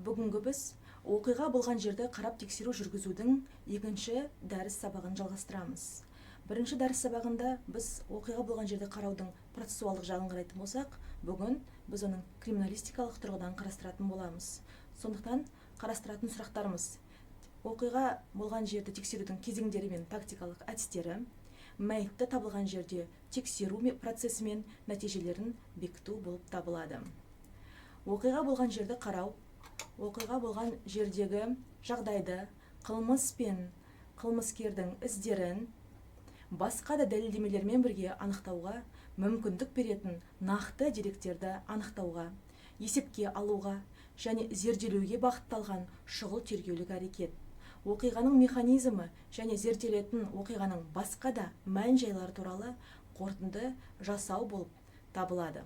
Бүгінгі біз оқиға болған жерді қарап тексеру жүргізудің екінші дәріс сабағын жалғастырамыз. Бірінші дәріс сабағында біз оқиға болған жерді қараудың процессуалдық жағын қарайтын болсақ, бүгін біз оның криминалистикалық тұрғыдан қарастыратын боламыз. Сондықтан қарастыратын сұрақтарымыз: оқиға болған жерді тексерудің кезеңдері мен тактикалық әдістері, мәйітті табылған жерде тексеру процесі мен нәтижелерін бекіту болып табылады. Оқиға болған жерді қарау оқиға болған жердегі жағдайды, қылмыс пен қылмыскердің іздерін басқа да дәлелдемелермен бірге анықтауға мүмкіндік беретін нақты деректерді анықтауға, есепке алуға және зерделеуге бағытталған шұғыл тергеулік әрекет. Оқиғаның механизмі және зерттелетін оқиғаның басқа да мән-жайлары туралы қорытынды жасау болып табылады.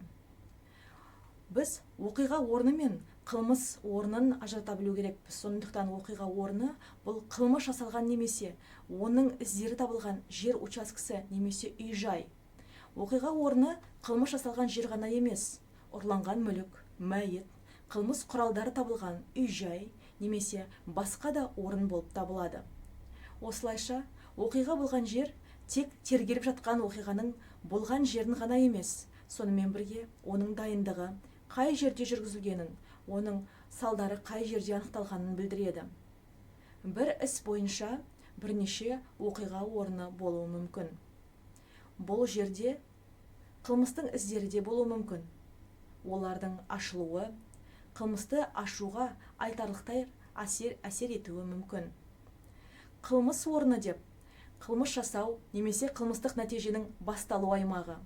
Біз оқиға орны мен қылмыс орнын ажырата білу керекпіз. Сондықтан оқиға орны — бұл қылмыс жасалған немесе оның іздері табылған жер учаскесі немесе үй-жай. Оқиға орны қылмыс жасалған жер ғана емес, ұрланған мүлік, мәйіт, қылмыс құралдары табылған үй-жай немесе басқа да орын болып табылады. Осылайша, оқиға болған жер тек тергеліп жатқан оқиғаның болған жерін ғана емес, сонымен бірге оның дайындығы қай жерде жүргізілгенін, оның салдары қай жерде анықталғанын білдіреді. Бір іс бойынша бірнеше оқиға орны болуы мүмкін. Бұл жерде қылмыстың іздері де болуы мүмкін. Олардың ашылуы қылмысты ашуға айтарлықтай әсер етуі мүмкін. Қылмыс орны деп қылмыс жасау немесе қылмыстық нәтиженің басталу аймағы,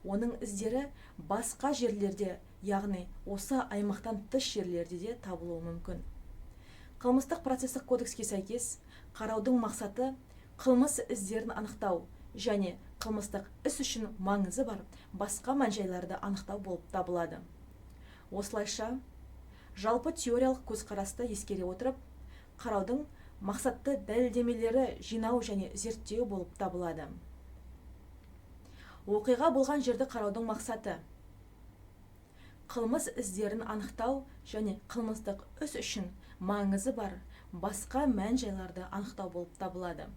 оның іздері басқа жерлерде, яғни осы аймақтан тыс жерлерде де табылуы мүмкін. Қылмыстық процестік кодекске сәйкес, қараудың мақсаты қылмыс іздерін анықтау және қылмыстық іс үшін маңызы бар басқа мән-жайларды анықтау болып табылады. Осылайша, жалпы теориялық көзқарасты ескере отырып, қараудың мақсатты дәлелдемелері жинау және зерттеу болып табылады. Оқиға болған жерді қараудың мақсаты қылмыс іздерін анықтау және қылмыстық іс үшін маңызы бар басқа мән-жайларды анықтау болып табылады.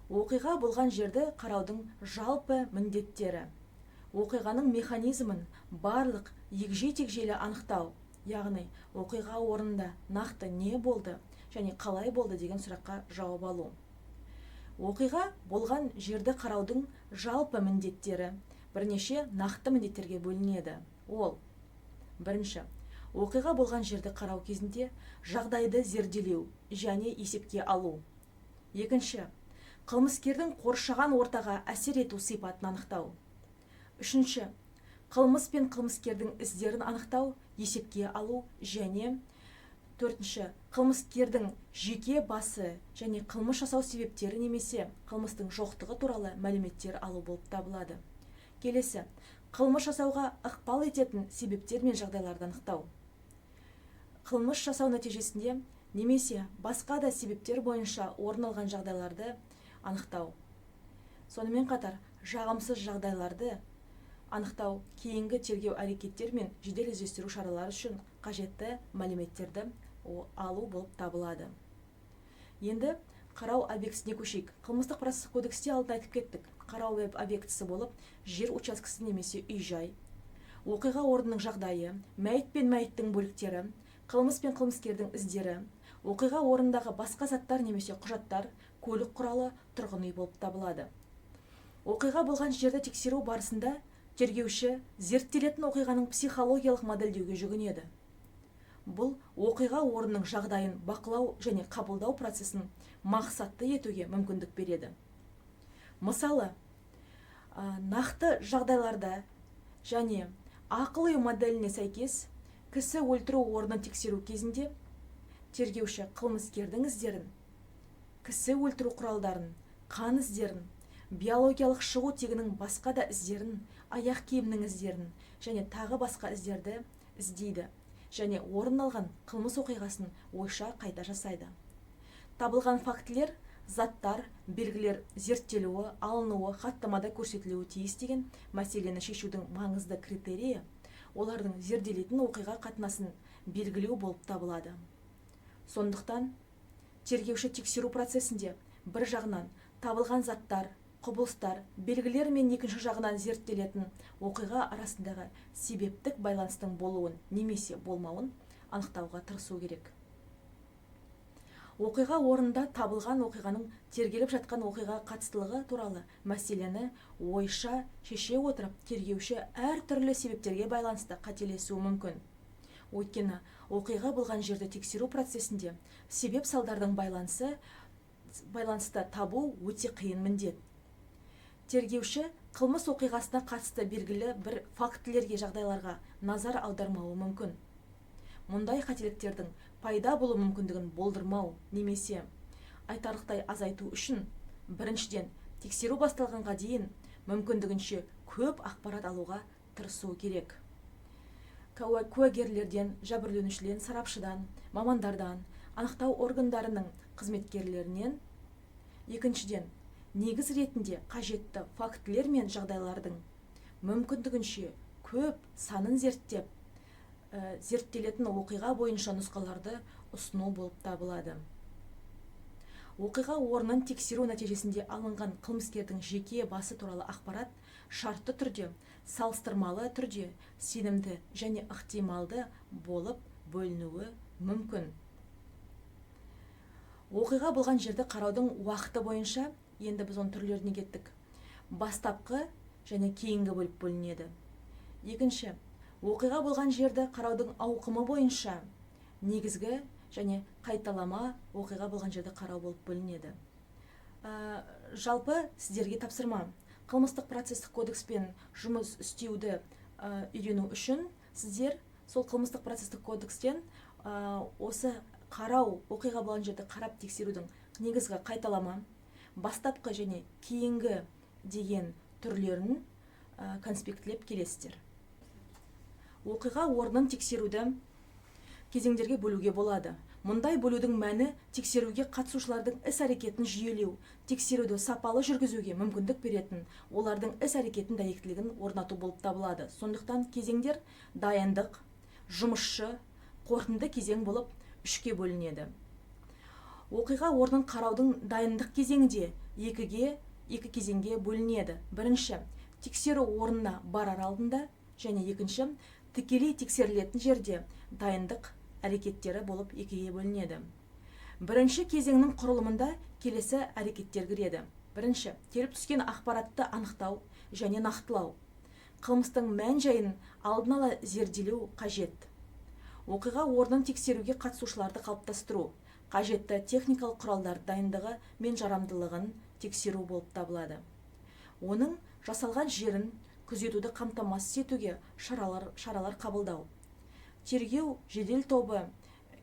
Оқиға болған жерді қараудың жалпы міндеттері: оқиғаның механизмін барлық егжей-тегжейлі анықтау, яғни оқиға орнында нақты не болды және қалай болды деген сұраққа жауап алу. Оқиға болған жерді қараудың жалпы міндеттері бірнеше нақты міндеттерге бөлінеді. Ол: бірінші, оқиға болған жерді қарау кезінде жағдайды зерделеу және есепке алу; екінші, қылмыскердің қоршаған ортаға әсер ету сипатын анықтау; үшінші, қылмыс пен қылмыскердің іздерін анықтау, есепке алу және төртінші, қылмыскердің жеке басы және қылмыс жасау себептері немесе қылмыстың жоқтығы туралы мәліметтер алу болып табылады. Келесі, қылмыс жасауға ықпал ететін себептер мен жағдайларды анықтау, қылмыс жасау нәтижесінде немесе басқа да себептер бойынша орын алған жағдайларды анықтау, сонымен қатар жағымсыз жағдайларды анықтау, кейінгі тергеу әрекеттер мен жедел іздестіру шаралары үшін қажетті мәліметтерді алу болып табылады. Енді қарау объектісіне көшейік. Қылмыстық процестік кодексте алдын айтып кеттік, қарау объектісі болып жер учаскесі немесе үй-жай, оқиға орнының жағдайы, мәйіт пен мәйіттің бөліктері, қылмыс пен қылмыскердің іздері, оқиға орнындағы басқа заттар немесе құжаттар, көлік құралы, тұрғын үй болып табылады. Оқиға болған жерді тексеру барысында тергеуші зерттелетін оқиғаның психологиялық модельдеуге жүгінеді. Бұл оқиға орнының жағдайын бақылау және қабылдау процесін мақсатты етуге мүмкіндік береді. Мысалы, нақты жағдайларда және ақыл ой моделіне сәйкес кісі өлтіру орнын тексеру кезінде тергеуші қылмыскердің іздерін, кісі өлтіру құралдарын, қан іздерін, биологиялық шығу тегінің басқа да іздерін, аяқ киімнің іздерін және тағы басқа іздерді іздейді және орын алған қылмыс оқиғасын ойша қайта жасайды. Табылған фактілер, заттар, белгілер зерттелуі, алынуы, хаттамада көрсетілуі тиіс деген мәселені шешудің маңызды критерийі олардың зерделейтін оқиға қатынасын белгілеу болып табылады. Сондықтан тергеуші тексеру процесінде бір жағынан табылған заттар, құбылыстар, белгілер мен екінші жағынан зерттелетін оқиға арасындағы себептік байланыстың болуын немесе болмауын анықтауға тырысу керек. Оқиға орнында табылған оқиғаның тергеліп жатқан оқиғаға қатыстылығы туралы мәселені ойша шеше отырып, тергеуші әртүрлі себептерге байланысты қателесуі мүмкін. Өйткені оқиға болған жерді тексеру процесінде себеп салдардың байланысты табу өте қиын міндет. Тергеуші қылмыс оқиғасына қатысты белгілі бір фактілерге, жағдайларға назар аудармауы мүмкін. Мұндай қателіктердің пайда болу мүмкіндігін болдырмау немесе айтарлықтай азайту үшін, біріншіден, тексеру басталғанға дейін мүмкіндігінше көп ақпарат алуға тырысу керек. Куәгерлерден, жәбірленушіден, сарапшыдан, мамандардан, анықтау органдарының қызметкерлерінен. Екіншіден, негіз ретінде қажетті фактілер мен жағдайлардың мүмкіндігінше көп санын зерттеп, зерттелетін оқиға бойынша нұсқаларды ұсыну болып табылады. Оқиға орнын тексеру нәтижесінде алынған қылмыскердің жеке басы туралы ақпарат шартты түрде, салыстырмалы түрде сенімді және ықтималды болып бөлінуі мүмкін. Оқиға болған жерді қараудың уақыты бойынша, енді біз оның түрлеріне кеттік, бастапқы және кейінгі бөліп бөлінеді. Екінші, оқиға болған жерді қараудың ауқымы бойынша негізгі және қайталама оқиға болған жерді қарау болып бөлінеді. Жалпы сіздерге тапсырма: қылмыстық процестік кодекспен жұмыс істеуді үйрену үшін сіздер сол қылмыстық процестік кодекстен осы қарау, оқиға болған жерді қарап тексерудің негізгі, қайталама, бастапқы және кейінгі деген түрлерін конспектілеп келесіздер. Оқиға орнын тексеруді кезеңдерге бөлуге болады. Мұндай бөлудің мәні тексеруге қатысушылардың іс-әрекетін жүйелеу, тексеруді сапалы жүргізуге мүмкіндік беретін олардың іс-әрекетін дәйектілігін орнату болып табылады. Сондықтан кезеңдер дайындық, жұмысшы, қорытынды кезең болып үшке бөлінеді. Оқиға орнын қараудың дайындық кезеңінде екі кезеңге бөлінеді. Бірінші, тексеру орнына барар алдында, және екінші, тікелей тексерілетін жерде дайындық әрекеттері болып екіге бөлінеді. Бірінші кезеңнің құрылымында келесі әрекеттер кіреді. Бірінші, келіп түскен ақпаратты анықтау және нақтылау. Қылмыстың мән-жайын алдын ала зерделеу қажет. Оқиға орнын тексеруге қатысушыларды қалыптастыру, қажетті техникалық құралдар дайындығы мен жарамдылығын тексеру болып табылады. Оның жасалған жерін күзетуді қамтамасыз етуге шаралар қабылдау. Тергеу жедел тобы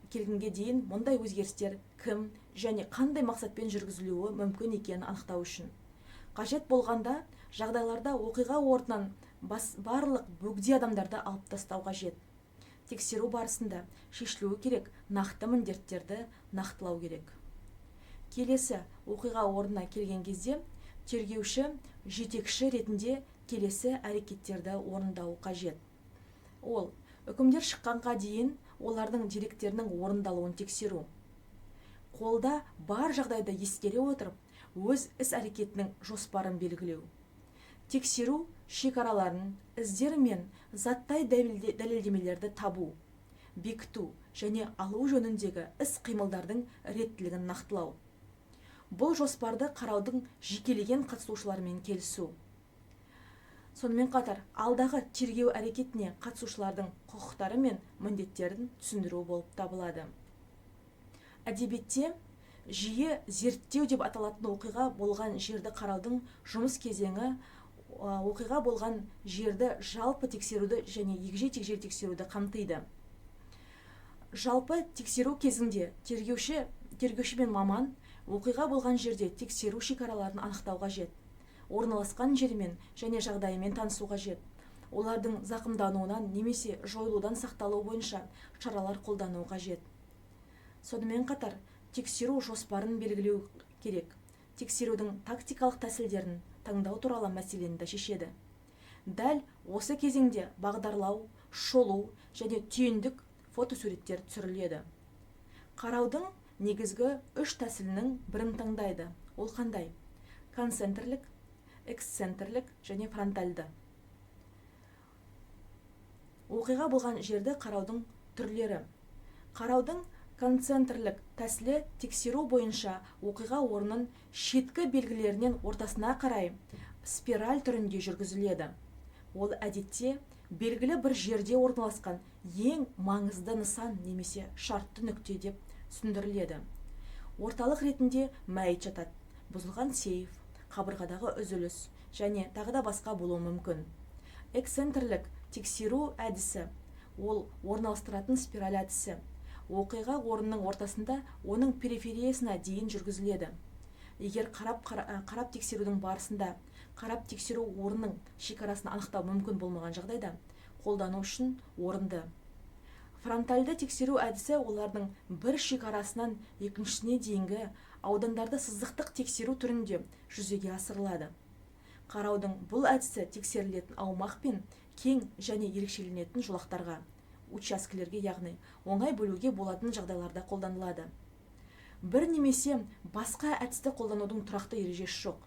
келгенге дейін мұндай өзгерістер кім және қандай мақсатпен жүргізілуі мүмкін екенін анықтау үшін. Қажет болғанда жағдайларда оқиға орнынан барлық бөгде адамдарды алып тастау қажет. Тексеру барысында шешілуі керек нақты міндеттерді нақтылау керек. Келесі, оқиға орнына келген кезде тергеуші жетекші ретінде келесі әрекеттерді орындауы қажет. Ол үкімдер шыққанға дейін олардың деректерінің орындалуын тексеру. Қолда бар жағдайды ескере отырып, өз іс-әрекетінің жоспарын белгілеу. Тексеру шекараларын, іздер мен заттай дәлелдемелерді табу, бекіту және алу жөніндегі іс-қимылдардың реттілігін нақтылау. Бұл жоспарды қараудың жекелеген қатысушыларымен келісу. Сонымен қатар, алдағы тергеу әрекетіне қатысушылардың құқықтары мен міндеттерін түсіндіру болып табылады. Әдебиетте жиі зерттеу деп аталатын оқиға болған жерді қараудың жұмыс кезеңі оқиға болған жерді жалпы тексеруді және егжей-тегжейлі тексеруді қамтиды. Жалпы тексеру кезінде тергеуші мен маман оқиға болған жерде тексеру шекараларын анықтау қажет. Орналасқан жермен және жағдайымен танысу қажет. Олардың зақымдануынан немесе жойылудан сақталуы бойынша шаралар қолдану қажет. Сонымен қатар, тексеру жоспарын белгілеу керек. Тексерудің тактикалық тәсілдерін таңдау туралы мәселені де шешеді. Дәл осы кезеңде бағдарлау, шолу және түйіндік фотосуреттер түсіріледі. Қараудың негізгі үш тәсілінің бірін таңдайды. Ол қандай? Концентрлік, эксцентрлік және фронтальды. Оқиға болған жерді қараудың түрлері. Қараудың концентрлік тәсілі тексеру бойынша оқиға орнын шеткі белгілерінен ортасына қарай спираль түрінде жүргізіледі. Ол әдетте белгілі бір жерде орналасқан ең маңызды нысан немесе шартты нүкте деп түсіндіріледі. Орталық ретінде мәйіт жатады, бұзылған сейф, қабырғадағы үзіліс және тағы да басқа болуы мүмкін. Эксцентрлік тексеру әдісі ол орналастыратын спираль әдісі. Оқиға орнының ортасында оның перифериясына дейін жүргізіледі. Егер қарап тексерудің барысында қарап тексеру орнының шекарасын анықтау мүмкін болмаған жағдайда қолдану үшін орынды. Фронтальды тексеру әдісі олардың бір шекарасынан екіншісіне дейінгі аудандарды сызықтық тексеру түрінде жүзеге асырылады. Қараудың бұл әдісі тексерілетін аумақ пен кең және ерекшеленетін жолақтарға, учаскелерге, яғни оңай бөлуге болатын жағдайларда қолданылады. Бір немесе басқа әдісті қолданудың тұрақты ережесі жоқ.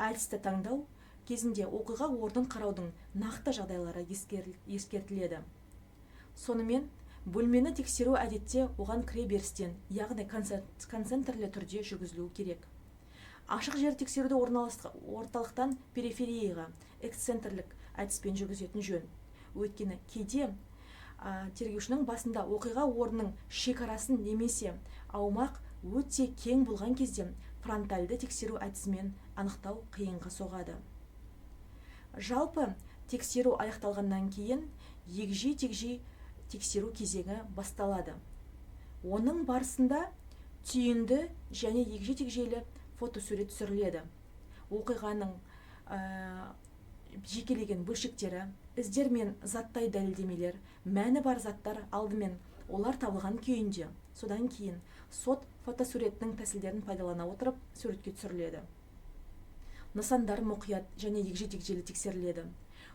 Әдісті таңдау кезінде оқиға орнын қараудың нақты жағдайлары ескертіледі. Сонымен, бөлмені тексеру әдетте оған кіре берістен, яғни концентрлі түрде жүргізілуі керек. Ашық жер тексеруді орталықтан периферияға эксцентрлік әдіспен жүргізетін жөн. Өйткені кейде тергеушінің басында оқиға орнының шекарасын немесе аумақ өте кең болған кезде фронтальды тексеру әдісімен анықтау қиынға соғады. Жалпы тексеру аяқталғаннан кейін егжей-тегжей тексеру кезеңі басталады. Оның барысында түйінді және егжей-тегжейлі фотосурет түсіріледі. Оқиғаның жекелеген бөлшектері, іздер мен заттай дәлелдемелер, мәні бар заттар алдымен олар табылған күйінде, содан кейін сот фотосуретінің тәсілдерін пайдалана отырып суретке түсіріледі. Нысандар мұқият және егжей-тегжейлі тексеріледі.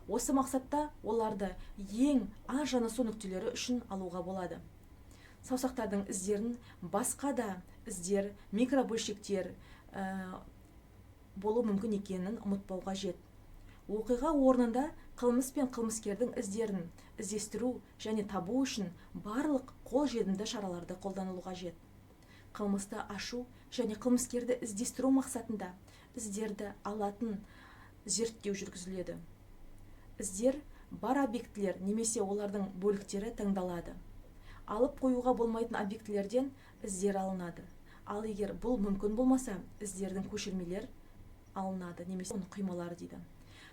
Осы мақсатта оларды ең аз жанасу нүктелері үшін алуға болады. Саусақтардың іздерін басқа да іздер, микробөлшектер болу мүмкін екенін ұмытпау қажет. Оқиға орнында қылмыс пен қылмыскердің іздерін іздестіру және табу үшін барлық қолжетімді шараларды қолданылу қажет. Қылмысты ашу және қылмыскерді іздестіру мақсатында іздерді алатын зерттеу жүргізіледі. Іздер бар объектілер немесе олардың бөліктері таңдалады. Алып қоюға болмайтын объектілерден іздер алынады. Ал егер бұл мүмкін болмаса, іздердің көшірмелер алынады немесе оны құймалар дейді.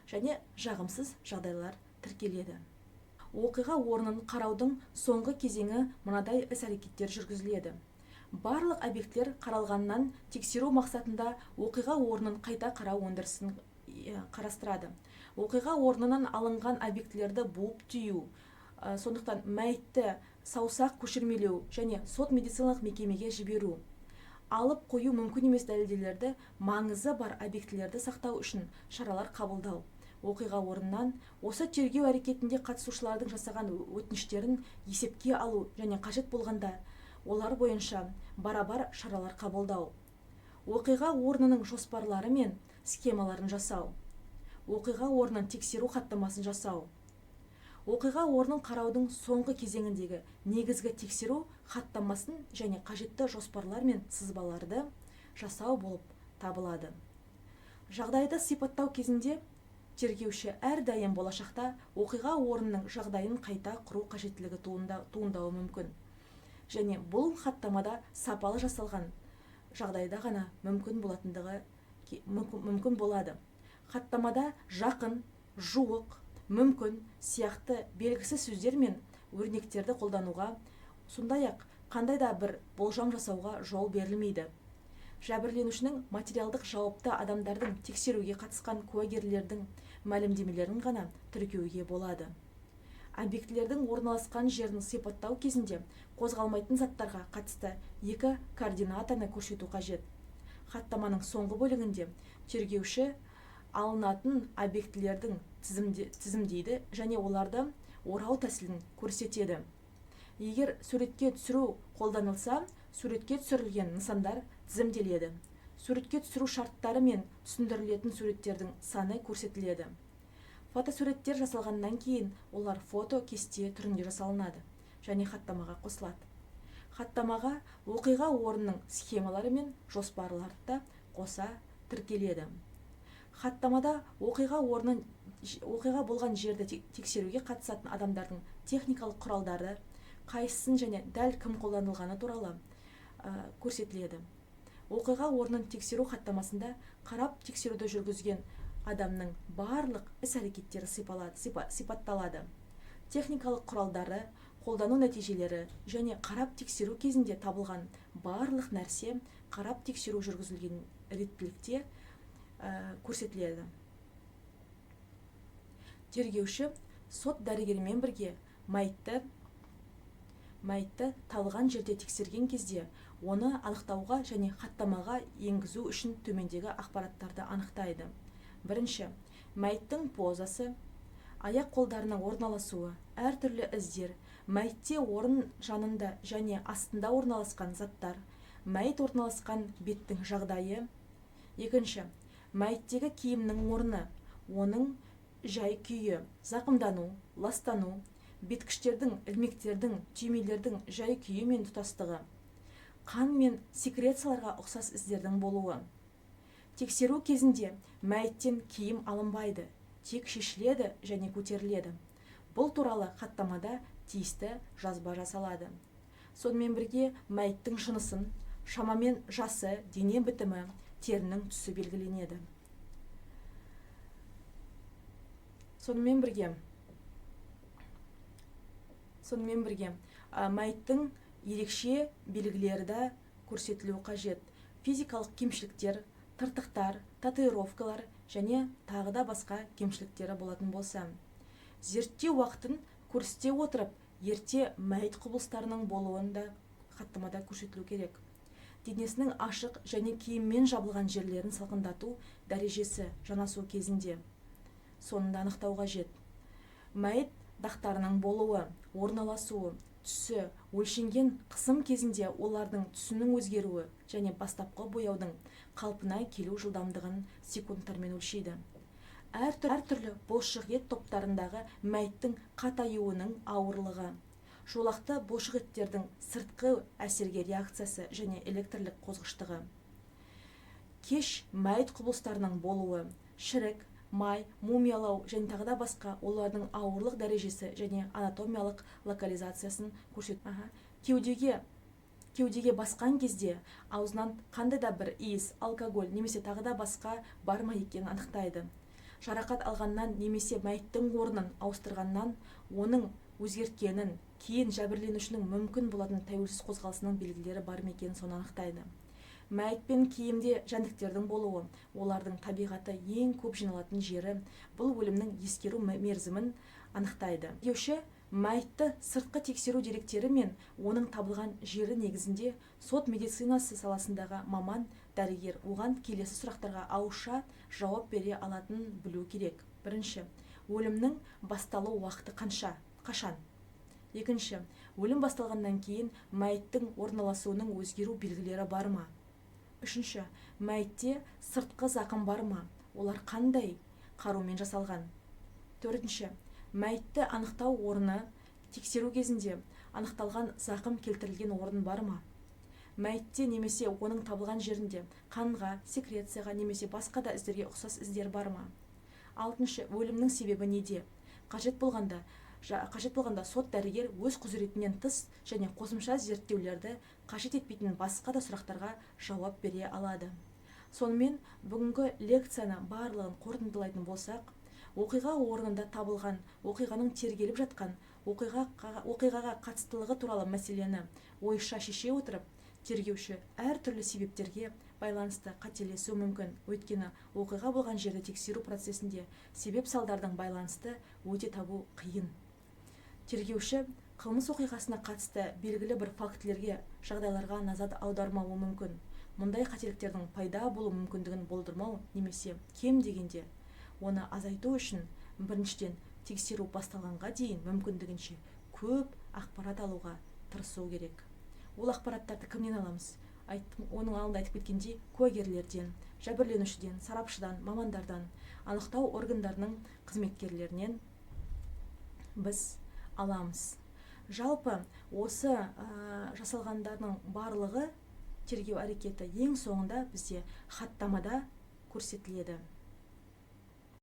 Және жағымсыз жағдайлар тіркеледі. Оқиға орнын қараудың соңғы кезеңі мынадай іс-әрекеттер жүргізіледі. Барлық объектілер қаралғаннан тексеру мақсатында оқиға орнын қайта қарау өндірісін қарастырады. Оқиға орнынан алынған объектілерді буып түю, сондықтан мәйітті саусақ көшірмелеу және сот медициналық мекемеге жіберу. Алып қою мүмкін емес дәлелдерді, маңызы бар объектілерді сақтау үшін шаралар қабылдау. Оқиға орнынан осы тергеу әрекетінде қатысушылардың жасаған өтініштерін есепке алу және қажет болғанда олар бойынша барабар шаралар қабылдау. Оқиға орнының жоспарлары мен схемаларын жасау. Оқиға орнын тексеру хаттамасын жасау. Оқиға орнын қараудың соңғы кезеңіндегі негізгі тексеру хаттамасын және қажетті жоспарлар мен сызбаларды жасау болып табылады. Жағдайды сипаттау кезінде тергеуші әрдайым болашақта оқиға орнының жағдайын қайта құру қажеттілігі туындауы мүмкін. Және бұл хаттамада сапалы жасалған жағдайда ғана мүмкін болатындығы мүмкін болады. Хаттамада жақын, жуық, мүмкін сияқты белгісіз сөздер мен өрнектерді қолдануға, сондай-ақ қандай да бір болжам жасауға жол берілмейді. Жәбірленушінің материалдық жауапты адамдардың тексеруге қатысқан куәгерлердің мәлімдемелерін ғана тіркеуге болады. Объектілердің орналасқан жерін сипаттау кезінде қозғалмайтын заттарға қатысты екі координатаны көрсету қажет. Хаттаманың соңғы бөлігінде тергеуші алынатын объектілердің тізімдейді және оларды орау тәсілін көрсетеді. Егер суретке түсіру қолданылса, суретке түсірілген нысандар тізімделеді. Суретке түсіру шарттары мен түсіндірілетін суреттердің саны көрсетіледі. Фотосуреттер жасалғаннан кейін олар фото кесте түрінде жасалынады және хаттамаға қосылады. Хаттамаға оқиға орнының схемалары мен жоспарлары да қоса тіркеледі. Хаттамада оқиға болған жерді тексеруге қатысатын адамдардың техникалық құралдары, қайсысын және дәл кім қолданылғаны туралы көрсетіледі. Оқиға орнын тексеру хаттамасында қарап тексеруді жүргізген адамның барлық іс-әрекеттері сипатталады. Техникалық құралдары, қолдану нәтижелері және қарап тексеру кезінде табылған барлық нәрсе қарап тексеру жүргізілген реттілікте көрсетіледі. Тергеуші сот дәрігерімен бірге мәйітті табылған жерде тексерген кезде оны анықтауға және хаттамаға енгізу үшін төмендегі ақпараттарды анықтайды. Бірінші, мәйіттің позасы, аяқ қолдарының орналасуы, әртүрлі іздер, мәйітте орын жанында және астында орналасқан заттар, мәйіт орналасқан беттің жағдайы. Екінші, мәйіттегі киімнің орны, оның жай күйі, зақымдану, ластану, беткіштердің, ілмектердің, түймелердің жай күйі мен тұтастығы, қан мен секрецияларға ұқсас іздердің болуы. Тексеру кезінде мәйіттен киім алынбайды, тек шешіледі және көтеріледі. Бұл туралы хаттамада тиісті жазба жасалады. Сонымен бірге мәйіттің жынысын, шамамен жасы, дене бітімі, терінің түсі белгіленеді. Сонымен бірге мәйіттің ерекше белгілері де көрсетілуі қажет. Физикалық кемшіліктер, тыртықтар, татуировкалар және тағы да басқа кемшіліктері болатын болса. Зерттеу уақытын көрсете отырып, ерте мәйіт құбылыстарының болуын да хаттамада көрсетілу керек. Денесінің ашық және киіммен жабылған жерлерін салқындату дәрежесі жанасу кезінде соны да анықтау қажет. Мәйіт дақтарының болуы, орналасуы, түсі, өлшенген қысым кезінде олардың түсінің өзгеруі және бастапқы бояудың қалпына келу жылдамдығын секундтармен өлшейді. Әртүрлі бұлшық ет топтарындағы мәйіттің қатаюының ауырлығы, жолақты бұлшық еттердің сыртқы әсерге реакциясы және электрлік қозғыштығы. Кеш мәйіт құбылыстарының болуы, шірік, май, мумиялау және тағы да басқа олардың ауырлық дәрежесі және анатомиялық локализациясын көрсету. Кеудеге басқан кезде аузынан қандай да бір иіс, алкоголь немесе тағы да басқа бар ма екенін анықтайды. Жарақат алғаннан немесе мәйіттің орнын ауыстырғаннан оның өзгерткенін, кейін жәбірленушінің мүмкін болатын тәуелсіз қозғалысының белгілері бар ма екенін соны анықтайды. Мәйіт пен киімде жәндіктердің болуы, олардың табиғаты ең көп жиналатын жері, бұл өлімнің ескеру мерзімін анықтайды. Тергеуші мәйітті сыртқы тексеру деректері мен оның табылған жері негізінде сот медицинасы саласындағы маман дәрігер оған келесі сұрақтарға ауызша жауап бере алатынын білу керек. Бірінші, өлімнің басталу уақыты қашан? Екінші, өлім басталғаннан кейін мәйіттің орналасуының өзгеру белгілері бар ма? Үшінші, мәйітте сыртқы зақым бар ма? Олар қандай қарумен жасалған? Төртінші, мәйітті анықтау орны тексеру кезінде анықталған зақым келтірілген орын бар ма? Мәйітте немесе оның табылған жерінде қанға, секрецияға немесе басқа да іздерге ұқсас іздер бар ма? Алтыншы, өлімнің себебі неде? Қажет болғанда сот дәрігер өз құзыретінен тыс және қосымша зерттеулерді қажет етпейтін басқа да сұрақтарға жауап бере алады. Сонымен, бүгінгі лекцияны барлығын қорытындылайтын болсақ, оқиға орнында табылған, оқиғаның тергеліп жатқан, оқиғаға қатыстылығы туралы мәселені ойша шеше отырып, тергеуші әртүрлі себептерге байланысты қателесуі мүмкін. Өйткені оқиға болған жерді тексеру процесінде себеп-салдардың байланысты өте табу қиын. Тергеуші қылмыс оқиғасына қатысты белгілі бір фактілерге, жағдайларға назар аудармауы мүмкін. Мұндай қателіктердің пайда болу мүмкіндігін болдырмау немесе кем дегенде оны азайту үшін біріншіден тексеру басталғанға дейін мүмкіндігінше көп ақпарат алуға тырысу керек. Ол ақпараттарды кімнен аламыз? Айттым, оның алдында айтып кеткендей, куәгерлерден, жәбірленушіден, сарапшыдан, мамандардан, анықтау органдарының қызметкерлерінен біз аламыз. Жалпы осы жасалғандардың барлығы, тергеу әрекеті ең соңында бізде хаттамада көрсетіледі.